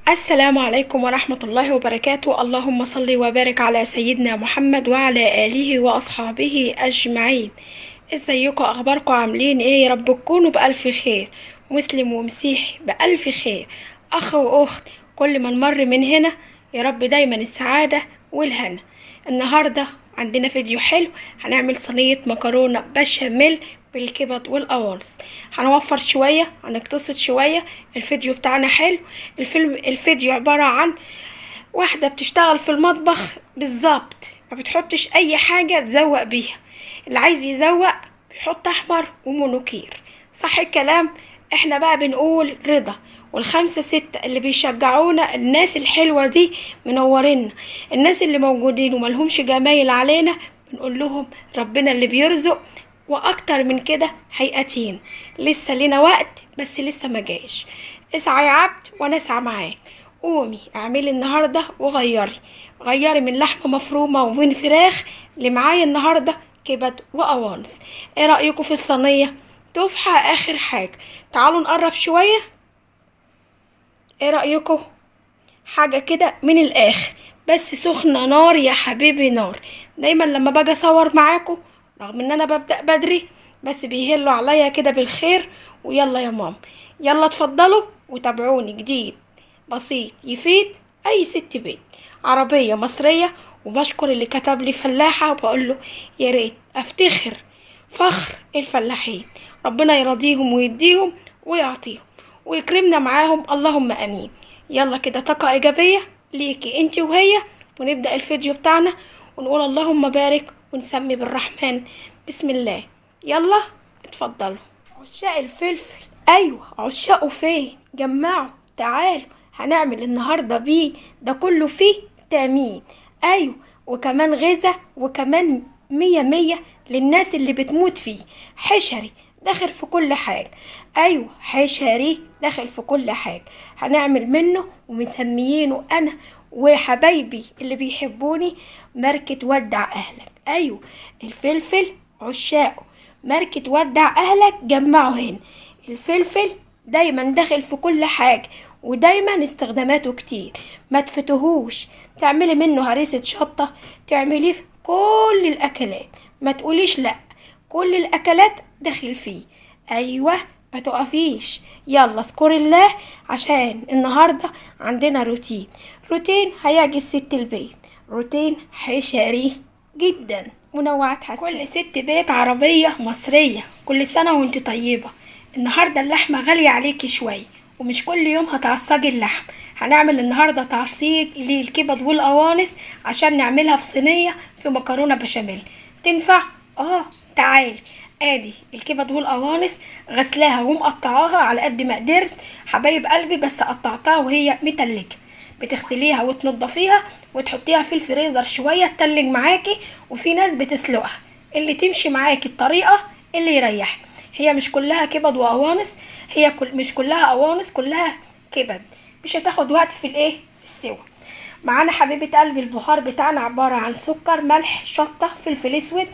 السلام عليكم ورحمة الله وبركاته. اللهم صل وبارك على سيدنا محمد وعلى آله وأصحابه أجمعين. ازيكم؟ اخباركم؟ عاملين ايه؟ يا رب تكونوا بألف خير. مسلم ومسيحي بألف خير، اخ واخت، كل ما نمر من هنا يا رب دايما السعادة والهنا. النهاردة عندنا فيديو حلو، هنعمل صينية مكرونة بشاميل بالكبد والقوانص. هنوفر شوية، هنقتصد شوية. الفيديو بتاعنا حلو. الفيديو عبارة عن واحدة بتشتغل في المطبخ بالظبط، ما بتحطش اي حاجة تزوق بيها. اللي عايز يزوق بيحط احمر ومونوكير، صح الكلام؟ احنا بقى بنقول رضا، والخمسة ستة اللي بيشجعونا، الناس الحلوة دي منورينا، الناس اللي موجودين وملهمش جمايل علينا بنقول لهم ربنا اللي بيرزق، واكتر من كده هيئتين. لسه لنا وقت بس لسه ما جاش. اسعى يا عبد وانا اسعى معاك. قومي اعملي النهارده وغيري، غيري من لحمه مفرومه ومن فراخ اللي معايا النهارده كبد وقوانص. ايه رايكم في الصينية؟ تفحة اخر حاجة. تعالوا نقرب شوية. ايه رايكم؟ حاجة كده من الاخر، بس سخنة نار يا حبيبي نار. دايما لما باجي اصور معاكم رغم ان انا ببدأ بدري بس بيهلوا عليا كده بالخير. ويلا يا ماما، يلا اتفضلوا وتابعوني. جديد بسيط يفيد اي ست بيت، عربية مصرية. وبشكر اللي كتب لي فلاحة، وبقول له يا ريت افتخر فخر الفلاحين، ربنا يرضيهم ويديهم ويعطيهم ويكرمنا معاهم، اللهم امين. يلا كده طاقة ايجابية ليكي انتي وهي، ونبدأ الفيديو بتاعنا ونقول اللهم بارك ونسمي بالرحمن بسم الله. يلا اتفضلوا. عشاق الفلفل، ايوه عشاقه فين؟ جمعوا تعالوا، هنعمل النهارده بيه ده كله فيه تامين، ايوه وكمان غذاء، وكمان مية مية للناس اللي بتموت فيه. حشري داخل في كل حاجة، ايوه حشري داخل في كل حاجة. هنعمل منه ومسميينه انا وحبايبي اللي بيحبوني ماركة ودع اهلك. ايوه الفلفل عشاقه، ماركة ودع اهلك، جمعوا هنا. الفلفل دايما داخل في كل حاجة، ودايما استخداماته كتير، ما تفتهوش. تعملي منه هريسة شطة، تعمليه في كل الاكلات، ما تقوليش لا، كل الاكلات داخل فيه. ايوه ما تقفيش، يلا اذكري الله، عشان النهارده عندنا روتين، روتين هيعجب ست البيت، روتين حشري جدا. منوعات حسنة. كل ست بيت عربية مصرية، كل سنة وانت طيبة. النهاردة اللحمة غالية عليكي شوية، ومش كل يوم هتعصجي اللحم. هنعمل النهاردة تعصيج للكبد والقوانص عشان نعملها في صينية في مكرونة بشاميل. تنفع؟ تعالي. ادي الكبد والقوانص غسلاها ومقطعاها على قد ما قدرت حبايب قلبي، بس قطعتها وهي متلجة. بتغسليها وتنضفيها وتحطيها في الفريزر شوية تتلج معاكي، وفي ناس بتسلقها، اللي تمشي معاكي الطريقة اللي يريحك. هي مش كلها كبد وقوانص، هي مش كلها قوانص، كلها كبد، مش هتاخد وقت في الايه، في السوى. معانا حبيبه قلبي البهار بتاعنا عبارة عن سكر، ملح، شطه، فلفل اسود.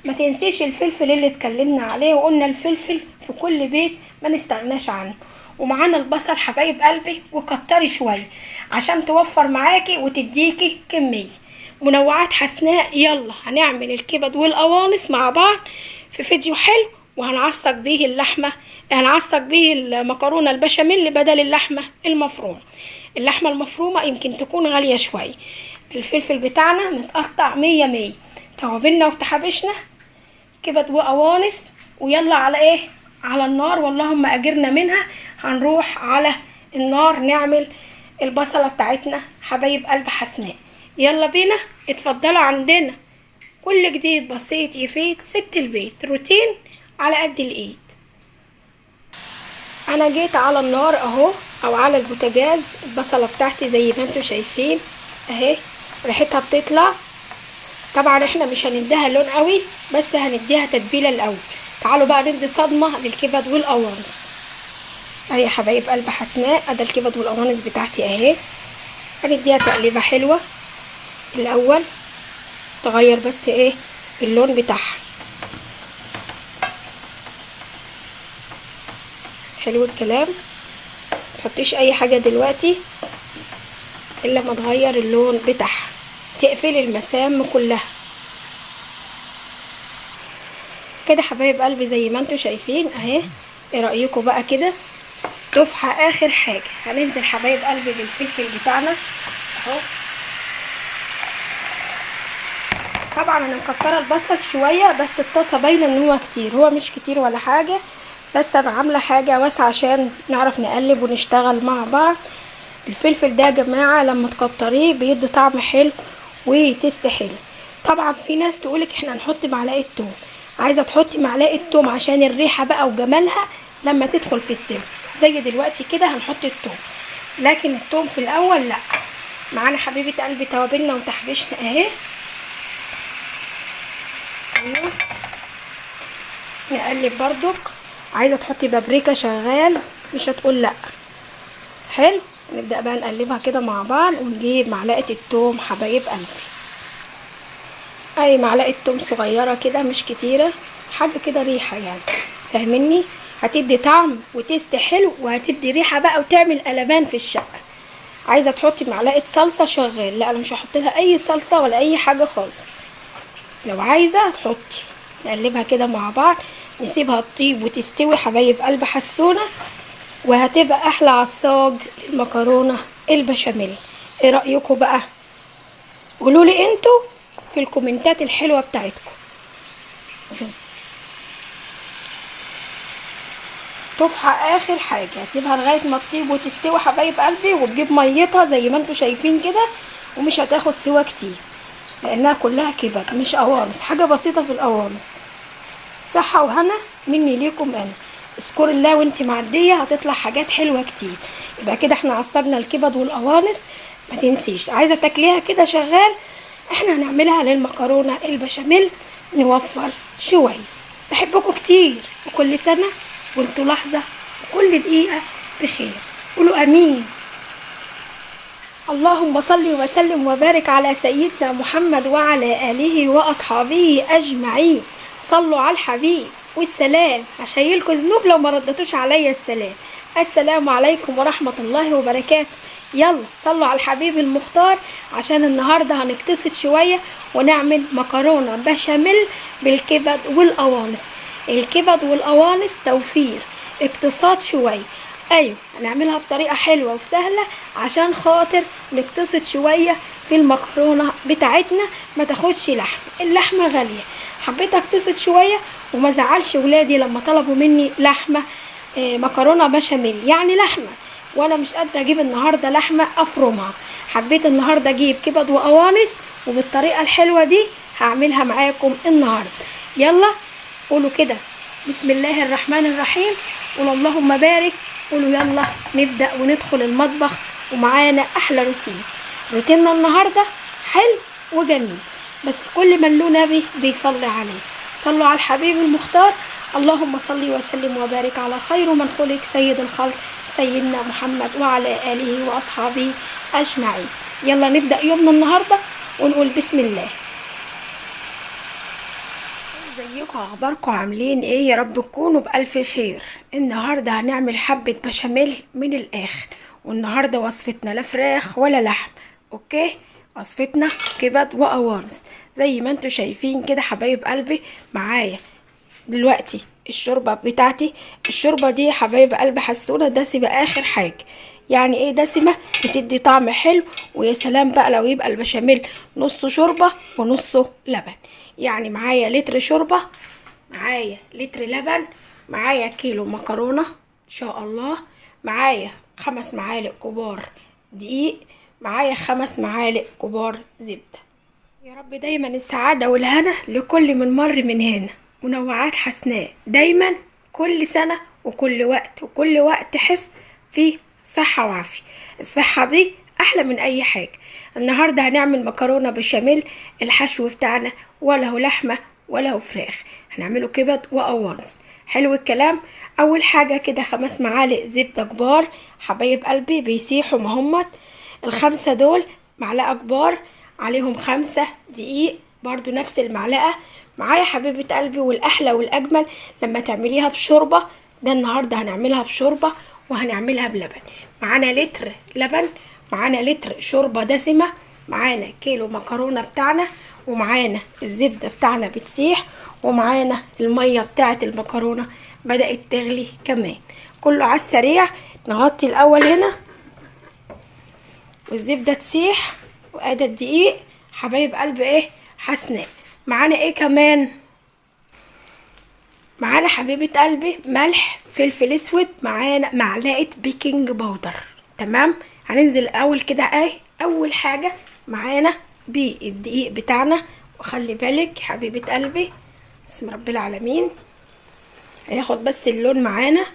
ما تنسيش الفلفل اللي اتكلمنا عليه وقلنا الفلفل في كل بيت ما نستغناش عنه. ومعانا البصل حبايب قلبي، وكتري شوية عشان توفر معاكي وتديكي كمية. منوعات حسناء. يلا هنعمل الكبد والقوانص مع بعض في فيديو حلو، وهنعصج بيه اللحمة، هنعصج بيه المكرونه البشاميل بدل اللحمة المفرومه. اللحمة المفرومه يمكن تكون غالية شوية. الفلفل بتاعنا متقطع مية مية، توابلنا وتحابشنا، كبد وقوانص. ويلا على ايه؟ على النار، واللهم اجرنا منها. هنروح على النار نعمل البصله بتاعتنا حبايب قلب حسناء. يلا بينا، اتفضلوا. عندنا كل جديد بسيط يفيد ست البيت، روتين على قد الايد. انا جيت على النار اهو، او على البوتاجاز. البصله بتاعتي زي ما انتم شايفين اهي، ريحتها بتطلع. طبعا احنا مش هنديها لون قوي، بس هنديها تتبيله الاول. تعالوا بقى ندي صدمة للكبد والقوانص. اهي يا حبايب قلب حسناء، ادي الكبد والقوانص بتاعتي اهي. هنديها تقليبه حلوة الاول، تغير بس ايه اللون بتاعها. حلو الكلام. متحطيش اي حاجة دلوقتي، الا ما تغير اللون بتاعها، تقفلي المسام كلها كده حبايب قلبي زي ما انتوا شايفين اهي. ايه رايكم بقى كده؟ تفحة اخر حاجة. هننزل حبايب قلبي بالفلفل بتاعنا اهو. طبعا انا مكتره البصل شوية، بس الطاسه باينة ان هو كتير، هو مش كتير ولا حاجة، بس انا عامله حاجة واسعة عشان نعرف نقلب ونشتغل مع بعض. الفلفل ده يا جماعة لما تكتريه بيدي طعم حلو وتست حلو. طبعا في ناس تقولك احنا هنحط معلقه توم، عايزه تحطي معلقه توم عشان الريحة بقى وجمالها لما تدخل في السوا. زي دلوقتي كده هنحط التوم، لكن التوم في الاول لا. معانا حبيبه قلبي توابلنا وتحبيشنا اهي. ايوه نقلب برضك. عايزه تحطي بابريكا شغال، مش هتقول لا. حلو، نبدا بقى نقلبها كده مع بعض، ونجيب معلقه التوم حبايب قلبي. اي معلقه توم صغيرة كده، مش كتيرة، حاجة كده ريحه يعني، فاهميني؟ هتدي طعم وتست حلو، وهتدي ريحه بقى وتعمل قلبان في الشقة. عايزه تحطي معلقه صلصه شغال، لا انا مش هحط لها اي صلصه ولا اي حاجة خالص. لو عايزه تحطي. نقلبها كده مع بعض، نسيبها تطيب وتستوي حبايب قلب حسونه، وهتبقى احلى عصاج للمكرونه البشاميل. ايه رايكم بقى؟ قولوا لي انتوا في الكومنتات الحلوة بتاعتكم. تفحة اخر حاجة، هتسيبها لغاية ما تطيب وتستوي حبايب قلبي، وتجيب ميتها زي ما انتوا شايفين كده، ومش هتاخد سوا كتير لانها كلها كبد مش قوانص، حاجة بسيطة في القوانص. صحة وهنا مني ليكم انا. اذكر الله وانت معدية، هتطلع حاجات حلوة كتير. يبقى كده احنا عصرنا الكبد والقوانص. ما تنسيش عايزه تاكليها كده شغال، احنا هنعملها للمكرونه البشاميل، نوفر شوية. بحبكم كتير، وكل سنة وانتوا لحظة وكل دقيقة بخير. قولوا امين. اللهم صل وسلم وبارك على سيدنا محمد وعلى اله واصحابه اجمعين. صلوا على الحبيب والسلام. هشيلكوا ذنوب لو ما ردتوش عليا السلام. السلام عليكم ورحمة الله وبركاته. يلا صلوا على الحبيب المختار، عشان النهارده هنقتصد شوية ونعمل مكرونه بشاميل بالكبد والقوانص. الكبد والقوانص توفير، اقتصاد شوية. ايوه هنعملها بطريقة حلوة وسهلة عشان خاطر نقتصد شوية في المكرونه بتاعتنا، ما تاخدش لحم، اللحمة غالية. حبيت اقتصد شوية وما زعلش ولادي لما طلبوا مني لحمه، مكرونه بشاميل يعني لحمه، وانا مش قادرة اجيب النهارده لحمه افرمها. حبيت النهارده اجيب كبد وقوانص، وبالطريقه الحلوة دي هعملها معاكم النهارده. يلا قولوا كده بسم الله الرحمن الرحيم، قولوا اللهم بارك، قولوا يلا نبدأ وندخل المطبخ ومعانا احلى روتين. روتيننا النهارده حلو وجميل، بس كل من له نبي بيصلي عليه. صلوا على الحبيب المختار. اللهم صل وسلم وبارك على خير من خلق، سيد الخلق سيدنا محمد وعلى آله وأصحابه أجمعين. يلا نبدأ يومنا النهارده ونقول بسم الله. ازيكم، اخباركم، عاملين ايه؟ يا رب تكونوا بألف خير. النهارده هنعمل حبة بشاميل من الاخر، والنهارده وصفتنا لا فراخ ولا لحم، okay؟ وصفتنا كبد وقوانص زي ما انتوا شايفين كده حبايب قلبي. معايا دلوقتي الشوربة بتاعتي. الشوربة دي حبايب قلبي حسونه دسمة اخر حاجة. يعني ايه دسمة؟ بتدي طعم حلو، ويا سلام بقى لو يبقى البشاميل نصه شوربة ونصه لبن. يعني معايا لتر شوربة، معايا لتر لبن، معايا كيلو مكرونه ان شاء الله، معايا 5 معالق كبار دقيق، معايا 5 معالق كبار زبدة. يا رب دايما السعادة والهنا لكل من مر من هنا، منوعات حسناء دايما كل سنة وكل وقت، وكل وقت تحس فيه صحة وعافيه. الصحة دي احلى من اي حاجة. النهارده هنعمل مكرونه بشاميل، الحشو بتاعنا ولا هو لحمه ولا هو فراخ، هنعمله كبد وقوانص. حلو الكلام. اول حاجة كده 5 معالق زبدة كبار حبايب قلبي، بيسيحوا مهمت ال5 دول، معلقه كبار عليهم 5 دقيق برضو نفس المعلقة معايا حبيبه قلبي. والاحلى والاجمل لما تعمليها بشوربه، ده النهارده هنعملها بشوربه وهنعملها بلبن. معانا لتر لبن معانا لتر شوربة دسمة، معانا كيلو مكرونه بتاعنا، ومعانا الزبدة بتاعنا بتسيح، ومعانا المية بتاعه المكرونه بدات تغلي كمان. كله على السريع. نغطي الاول هنا والزبده تسيح، وادي الدقيق حبايب قلب ايه حسناء. معانا ايه كمان؟ معانا حبيبه قلبي ملح، فلفل اسود، معانا معلقه baking powder. تمام. هننزل اول كده ايه اول حاجة معانا بالدقيق بتاعنا. وخلي بالك حبيبه قلبي، بسم رب العالمين، هياخد بس اللون معانا.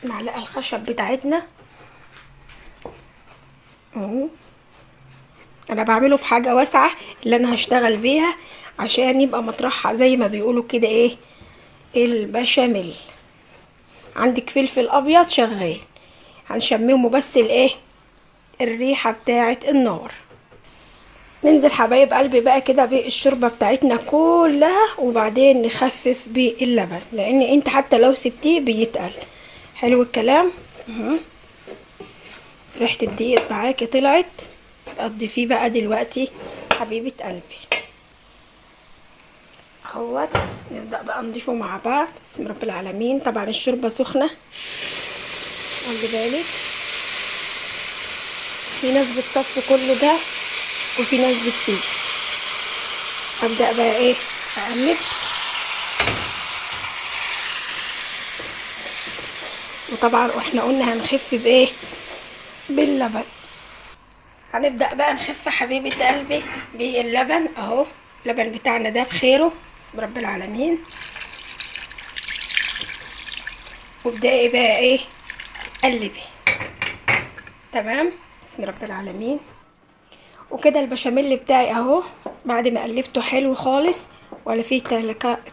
معلقه الخشب بتاعتنا اهو، انا بعمله في حاجة واسعة اللي انا هشتغل بيها عشان يبقى مطرحها زي ما بيقولوا كده ايه البشاميل. عندك فلفل ابيض شغال، هنشممه بس الايه الريحة بتاعه النار. ننزل حبايب قلبي بقى كده بالشوربه بتاعتنا كلها، وبعدين نخفف باللبن لان انت حتى لو سبتيه بيتقل. حلو الكلام. ريحه الدقيق معاكي طلعت، اضيفيه بقى دلوقتي حبيبه قلبي اهوت. نبدا بقى نضيفه مع بعض، بسم رب العالمين. طبعا الشوربة سخنة، خلي بالك، في ناس بتصفي كل ده وفي ناس بتسيب. ابدا بقى ايه اقلب، وطبعا احنا قلنا هنخف بايه باللبن. هنبدا بقى نخف حبيبه قلبي باللبن اهو. اللبن بتاعنا ده بخيره، بسم رب العالمين. وابدأي بقى ايه قلبي. تمام، بسم رب العالمين. وكده البشاميل بتاعي اهو بعد ما قلبته حلو خالص، ولا فيه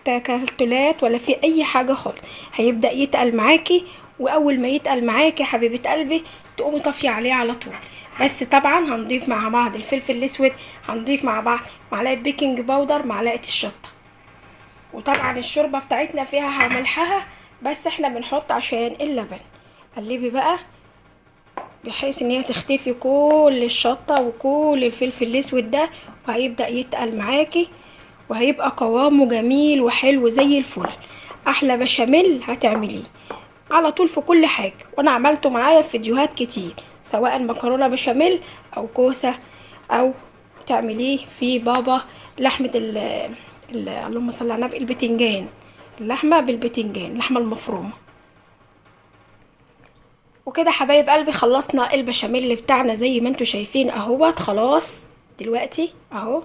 تكتلات ولا فيه اي حاجة خالص. هيبدا يتقل معاكي، واول ما يتقل معاكي حبيبه قلبي تقومي طافية عليه على طول. بس طبعا هنضيف مع بعض الفلفل الاسود، هنضيف مع بعض معلقه baking powder، معلقه الشطه. وطبعا الشوربة بتاعتنا فيها ملحها، بس احنا بنحط عشان اللبن. قلبي بقى بحيث ان هي تختفي كل الشطه وكل الفلفل الاسود ده، وهيبدا يتقل معاكي وهيبقى قوامه جميل وحلو زي الفل. احلى بشاميل هتعمليه على طول في كل حاجة، وانا عملته معايا في فيديوهات كتير، سواء مكرونه بشاميل او كوسة، او تعمليه في بابا لحمه اللهم صل على النبي، البتنجان، اللحمة بالبتنجان، اللحمة المفرومه. وكده حبايب قلبي خلصنا البشاميل بتاعنا زي ما انتوا شايفين اهوت. خلاص دلوقتي اهو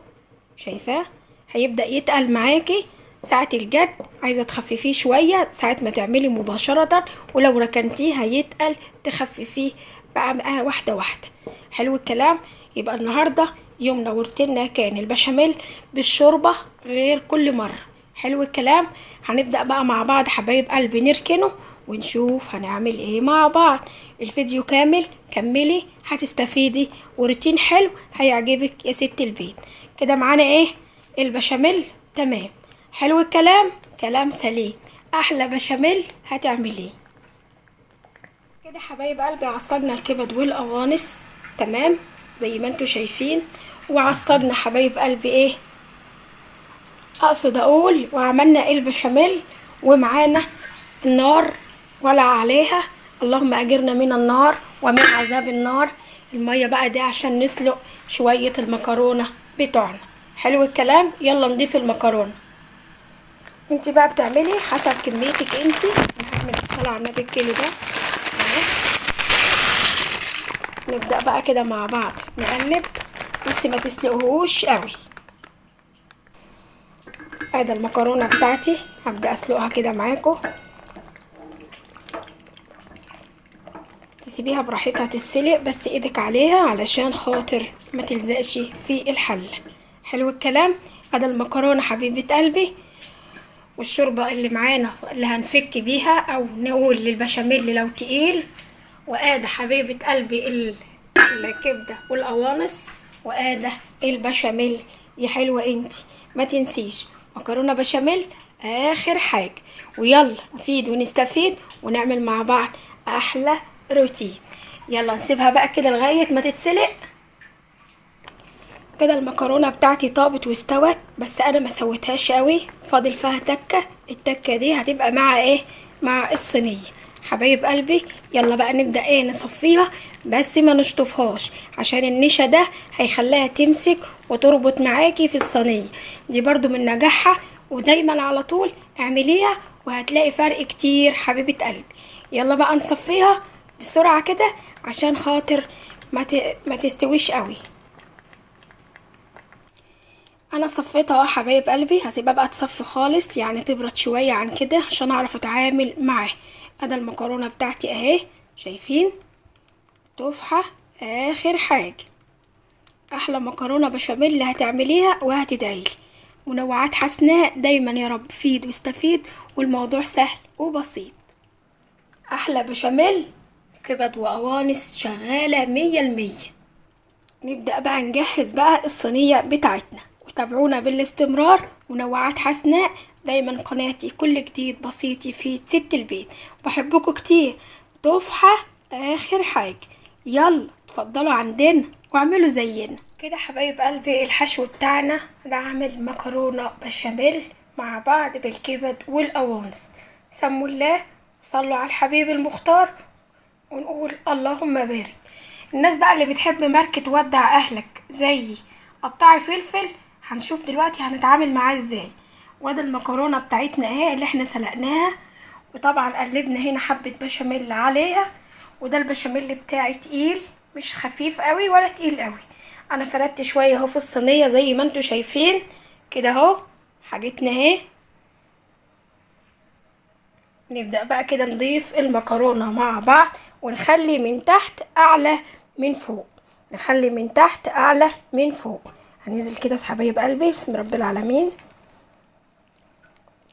شايفاه هيبدأ يتقل معاكي ساعة الجد. عايزة تخففيه شوية ساعة ما تعملي مباشرة، ولو ركنتيه هيتقل تخففيه بقى واحدة واحدة. حلو الكلام. يبقى النهاردة يوم نورتنا كان البشاميل بالشوربة غير كل مرة. حلو الكلام. هنبدأ بقى مع بعض حبايب قلبي نركنه ونشوف هنعمل ايه مع بعض. الفيديو كامل، كملي هتستفيدي، وروتين حلو هيعجبك يا ست البيت. كده معانا ايه البشاميل. تمام، حلو الكلام، كلام سليم. احلى بشاميل هتعمليه. كده حبايب قلبي عصرنا الكبد والقوانص، تمام زي ما انتوا شايفين. وعصرنا حبايب قلبي ايه اقصد اقول، وعملنا البشاميل، ومعانا النار ولا عليها، اللهم اجرنا من النار ومن عذاب النار. المية بقى دي عشان نسلق شوية المكرونه بتوعنا. حلو الكلام. يلا نضيف المكرونه. انت بقى بتعملي حسب كميتك انت. انا هعمل الصلاة على النبي الكيلو ده. نبدا بقى كده مع بعض نقلب، بس ما تسلقهوش قوي. ادي المكرونه بتاعتي هبدا اسلقها كده معاكم. تسيبيها براحتها تتسلق، بس ايدك عليها علشان خاطر ما تلزقش في الحلة. حلو الكلام. ادي المكرونه حبيبه قلبي، والشوربه اللي معانا اللي هنفك بيها او نقول للبشاميل لو تقيل. وادي حبيبه قلبي الكبده والقوانص، وادي البشاميل يا حلوة انتي. ما تنسيش مكرونه بشاميل اخر حاجة. ويلا نفيد ونستفيد ونعمل مع بعض احلى روتين. يلا نسيبها بقى كده لغاية ما تتسلق. كده المكرونه بتاعتي طابت واستوت، بس انا ما سويتهاش قوي، فاضل فيها تكه. التكه دي هتبقى مع ايه؟ مع الصينية حبايب قلبي. يلا بقى نبدا ايه؟ نصفيها، بس ما نشطفهاش عشان النشا ده هيخليها تمسك وتربط معاكي في الصينية. دي برضو من نجاحها، ودايما على طول اعمليها وهتلاقي فرق كتير حبيبه قلبي. يلا بقى نصفيها بسرعة كده عشان خاطر ما تستويش قوي. انا صفيتها اهو حبايب قلبي، هسيبها بقى تصفي خالص، يعني تبرد شوية عن كده عشان اعرف اتعامل معاها. ادي المكرونه بتاعتي اهي، شايفين تفحة اخر حاجة. احلى مكرونه بشاميل هتعمليها وهتدعيلي. منوعات حسناء دايما يا رب، فيد واستفيد، والموضوع سهل وبسيط. احلى بشاميل كبد وقوانص شغالة 100%. نبدا بقى نجهز بقى الصينية بتاعتنا، وتابعونا بالاستمرار. منوعات حسناء دايما قناتي، كل جديد بسيط يفيد ست البيت. بحبكم كتير. تفحة اخر حاجة. يلا اتفضلوا عندنا واعملوا زينا كده حبايب قلبي. الحشو بتاعنا نعمل مكرونة بشاميل مع بعض بالكبد والقوانص. سموا الله، صلوا على الحبيب المختار، ونقول اللهم بارك. الناس بقى اللي بتحب ماركة ودع اهلك زيي، قطعي فلفل. هنشوف دلوقتي هنتعامل معاه ازاي. وادي المكرونه بتاعتنا اهي اللي احنا سلقناها، وطبعا قلبنا هنا حبه بشاميل عليها. وده البشاميل بتاعي تقيل، مش خفيف قوي ولا تقيل قوي. انا فردت شوية اهو في الصينية زي ما انتوا شايفين كده اهو، حاجتنا اهي. نبدا بقى كده نضيف المكرونه مع بعض، ونخلي من تحت اعلى من فوق، نخلي من تحت اعلى من فوق. هننزل كده حبايب قلبي، بسم رب العالمين،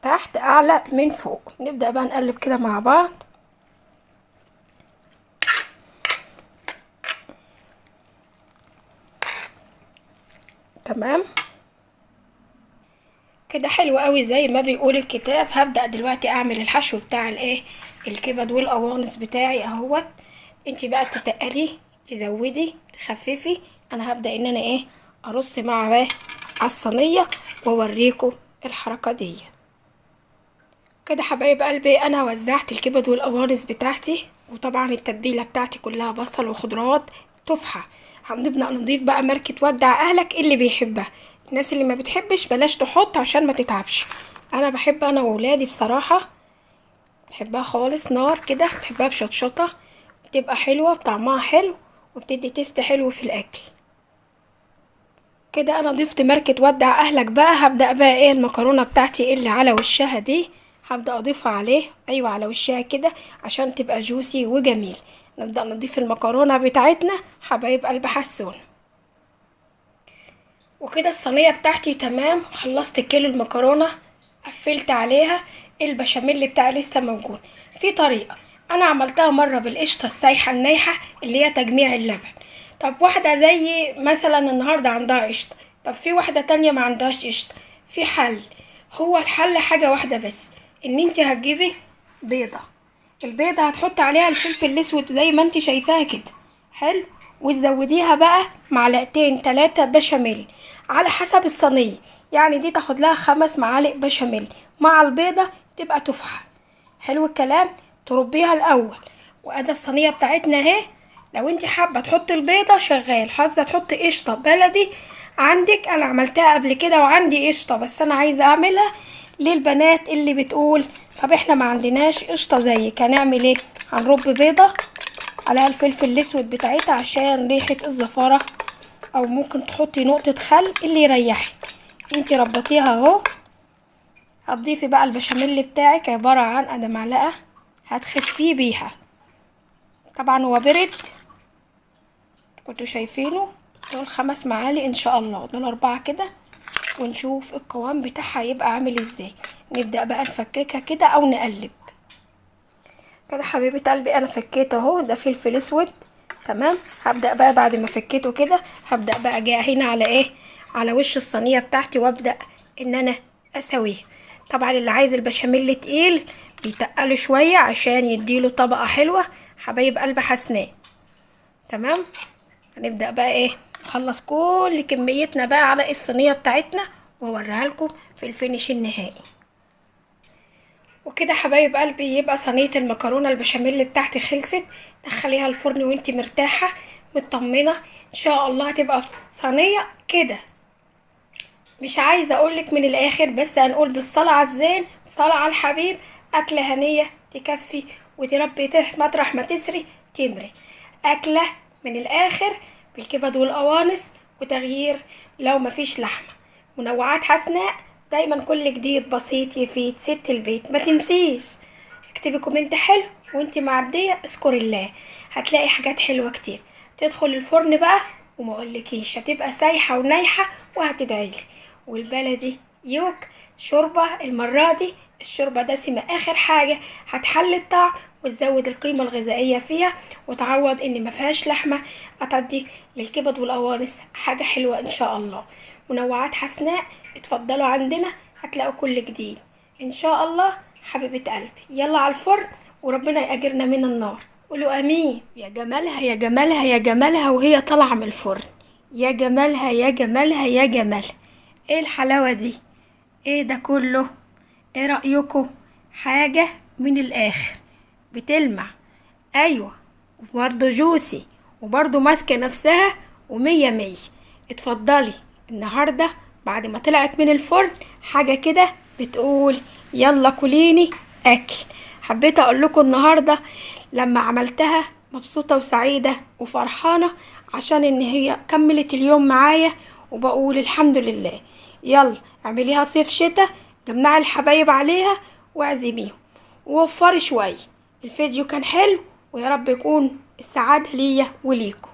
تحت اعلى من فوق. نبدا بقى نقلب كده مع بعض. تمام كده، حلو قوي زي ما بيقول الكتاب. هبدا دلوقتي اعمل الحشو بتاع الايه، الكبد والقوانص بتاعي اهوت. انت بقى تتقلي، تزودي، تخففي. انا هبدا ان انا ايه، ارص مع على الصينية واوريكم الحركة دي كده حبايب قلبي. انا وزعت الكبد والقوانص بتاعتي، وطبعا التتبيله بتاعتي كلها بصل وخضروات تفحة. هنبدا نضيف بقى ماركة ودع اهلك اللي بيحبها. الناس اللي ما بتحبش بلاش تحط عشان ما تتعبش. انا بحب، انا وولادي بصراحة بحبها خالص نار كده، بحبها بشطشطه، بتبقى حلوة، بطعمها حلو، وبتدي taste حلو في الاكل كده. انا ضفت ماركة ودع اهلك بقى. هبدا بقى ايه، المكرونه بتاعتي اللي على وشها دي هبدا اضيفها عليه، ايوه على وشها كده عشان تبقى juicy وجميل. نبدا نضيف المكرونه بتاعتنا حبايب قلب حسون. وكده الصينية بتاعتي تمام، خلصت كيلو المكرونه، قفلت عليها. البشاميل بتاعي لسه موجود. في طريقه انا عملتها مرة بالقشطه السايحه النايحه اللي هي تجميع اللبن. طب واحدة زي مثلا النهارده عندها قشطه، طب في واحدة تانية ما عندهاش قشطه، في حل. هو الحل حاجة واحدة بس، ان انت هتجيبي بيضة، البيضة هتحط عليها الفلفل الاسود زي ما انت شايفاها كده، حلو، وتزوديها بقى معلقتين 3 بشاميل على حسب الصينية. يعني دي تاخد لها 5 معالق بشاميل مع البيضة تبقى تفحة. حلو الكلام. تربيها الاول. وادي الصينية بتاعتنا اهي. لو انت حابة تحطي البيضة شغال، عايزه تحطي قشطه بلدي عندك، انا عملتها قبل كده وعندي قشطه، بس انا عايزه اعملها للبنات اللي بتقول طب احنا ما عندناش قشطه زيك، هنعمل ايه؟ هنرب بيضة عليها الفلفل الاسود بتاعتها عشان ريحه الزفاره، او ممكن تحطي نقطة خل اللي يريحك. انتي ربطيها اهو. هتضيفي بقى البشاميل بتاعك عبارة عن ادي معلقه هتخفيه بيها، طبعا هو برد كنتوا شايفينه. دول 5 معالق ان شاء الله، دول 4 كده، ونشوف القوام بتاعها يبقى عامل ازاي. نبدأ بقى نفككها كده او نقلب كده. حبيبة قلبي انا فكيته اهو، ده فلفل اسود تمام. هبدأ بقى بعد ما فكيته كده، هبدأ بقى جاي هنا على ايه، على وش الصينية بتاعتي، وابدأ ان انا اسويه. طبعا اللي عايز البشاميل تقيل بيتقله شوية عشان يديله طبقة حلوة حبايب قلب حسناء. تمام. هنبدأ بقى ايه، نخلص كل كميتنا بقى على الصينية بتاعتنا واوريها لكم في ال finish النهائي. وكده حبايب قلبي يبقى صينية المكرونة البشاميل بتاعتي خلصت. دخليها الفرن وانتي مرتاحة مطمنة، ان شاء الله هتبقى صينية كده. مش عايزة اقولك من الاخر، بس هنقول بالصلاة على الزين، صلاة على الحبيب، اكلة هنية تكفي وتربي مطرح ما تسري تمري. اكلة من الاخر بالكبد والقوانص وتغيير لو مفيش لحمة. منوعات حسناء دايما كل جديد بسيط يفيد ست البيت. ما تنسيش اكتبي comment حلو وانتي معدية، اذكري الله، هتلاقي حاجات حلوة كتير. تدخل الفرن بقى وما اقولكيش هتبقى سايحة ونايحة وهتدعيلي. والبلدي يوك شوربة المرة دي، الشوربة دسمة اخر حاجة، هتحل الطعم وتزود القيمة الغذائية فيها وتعوض ان ما فيهاش لحمة، هتدي للكبد والقوانص حاجة حلوة ان شاء الله. منوعات حسناء اتفضلوا عندنا، هتلاقوا كل جديد ان شاء الله. حبيبة قلبي يلا على الفرن وربنا يأجرنا من النار، قولوا امين. يا جمالها يا جمالها يا جمالها وهي طالعة من الفرن، يا جمالها يا جمالها يا جمالها، ايه الحلاوة دي، ايه ده كله، ايه رأيكم؟ حاجة من الاخر بتلمع، ايوه، وبرضه جوسي وبرضه ماسكة نفسها ومية مية. اتفضلي النهاردة بعد ما طلعت من الفرن حاجة كده بتقول يلا كليني اكل. حبيت اقول لكم النهاردة لما عملتها مبسوطة وسعيدة وفرحانة عشان ان هي كملت اليوم معايا، وبقول الحمد لله. يلا اعمليها صيف شتا، جمعي الحبايب عليها واعزميهم ووفري شوية. الفيديو كان حلو ويا رب يكون السعادة ليا وليكم.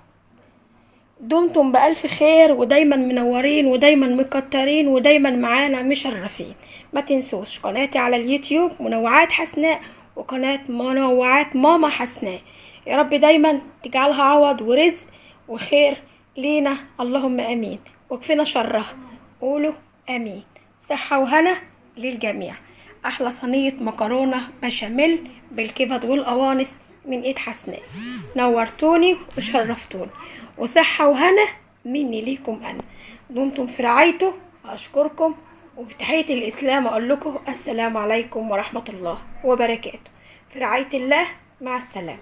دمتم بألف خير ودايما منورين ودايما مكترين ودايما معانا مشرفين. ما تنسوش قناتي على اليوتيوب منوعات حسناء وقناة منوعات ماما حسناء. يا رب دايما تجعلها عوض ورزق وخير لينا، اللهم امين، وكفينا شرها، قولوا امين. صحة وهنا للجميع. احلى صينية مكرونة بشاميل بالكبد والقوانص من ايد حسناء. نورتوني وشرفتوني، وصحة وهنا مني ليكم انا. دمتم في رعايته، اشكركم، وبتحية الاسلام اقول لكم السلام عليكم ورحمة الله وبركاته. في رعاية الله، مع السلامة.